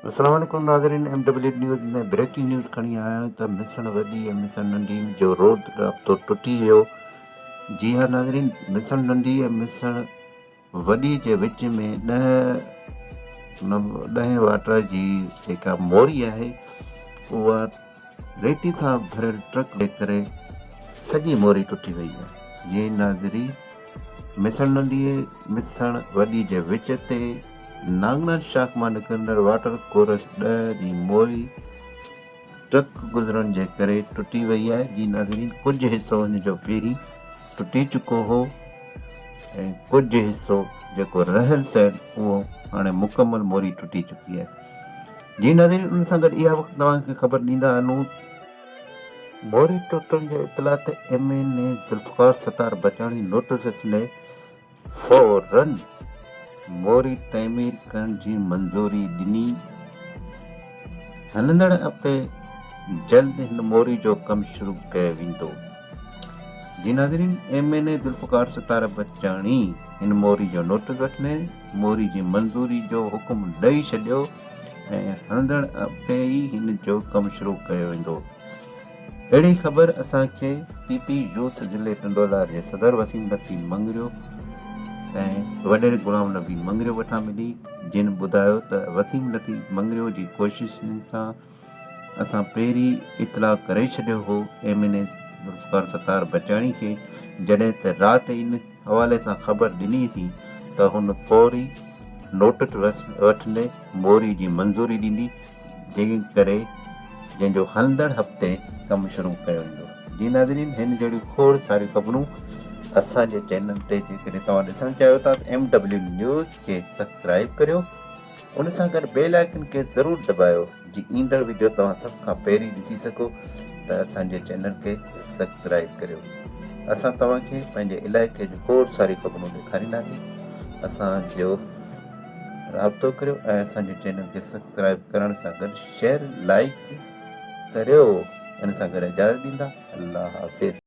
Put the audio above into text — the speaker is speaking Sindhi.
السلام عليڪم ناظرين M W news ۾ breaking news کڻي آيا آهيون ته مسڻ وڏي ۽ مسڻ ننڍي جو روڊ رابطو ٽٽي ويو جي ها ناظرين مسڻ ننڍي ۽ مسڻ وڏي جي وچ ۾ ڏهه ڏهين واٽر جي جيڪا موري آهي اها ريتي سان ڀريل ٽرڪ جي ڪري سڄي موري ٽٽي وئي آهي جي ناظرين مسڻ ننڍي مسڻ وڏي جي وچ تي نانگناٿ شاخ مان نڪرندڙ واٽر ڪورس ڏهه جي موري ٽرڪ گذرڻ جي ڪري ٽٽي وئي آهي جي ناظرين ڪجهه حصو ان جو پهرين ٽٽي چڪو هو ۽ ڪجهه حصو جيڪو رهيل سهيل اهو هاڻي مڪمل موري ٽٽي چڪي آهي جي ناظرين ان سان گڏ اها وقت توهان کي خبر ڏيندا هلون موري ٽٽڻ جي اطلاع تي M N A Zulfiqar Sattar Bachani notice وٺندي فورن موري تعمير ڪرڻ جي منظوري ڏني. هلندڙ هفتي جلد هن موري جو ڪم شروع ڪيو ويندو. جي ناظرين M N A Zulfiqar Sattar Bachani هن موري جو نوٽس وٺندي موري جي منظوري جو حڪم ڏئي ڇڏيو ۽ هلندڙ هفتي ئي هن جو ڪم شروع ڪيو ويندو. اهڙي خبر اسان کي پي پي يوٿ ضلعي ٽنڊوالهيار جي صدر وسيم لطيف مڱريو ۽ وڏيري غلام نبي مڱريو وٽان ملي جن ٻڌايو ته وسيم لطيف مڱريو جي ڪوششن سان اسان پهرين اطلاع ڪري ڇڏيو هو M N A Zulfiqar Sattar Bachani کي جڏهن ته رات ان حوالي سان خبر ڏني سين ته هن فوري نوٽس وٺندي موري جي منظوري ڏيندي جنهن ڪري جنهن جو هلندڙ هفتي ڪم شروع ڪيو ويندو. جي ناظرين هن جهڙيون کوڙ ساريون خبرون اسان جي چينل تي جيڪڏهن توهان ڏسڻ چاهيو ٿا ته ايم ڊبليو نيوز کي سبسڪرائب ڪريو ان سان گڏ بيل آئيڪن کي ضرور دٻايو جي ايندڙ وڊيو توهان سڀ کان پهرين ڏسي سگهو ته اسان جي چينل کي سبسڪرائب ڪريو اسان توهان کي پنهنجي علائقي جون کوڙ ساريون خبرون ڏيکارينداسين اسان جو رابطو ڪريو ۽ اسان جي چينل کي سبسڪرائب ڪرڻ سان گڏ شيئر لائيڪ ڪريو ان سان گڏ اجازت ڏيندا الله حافظ.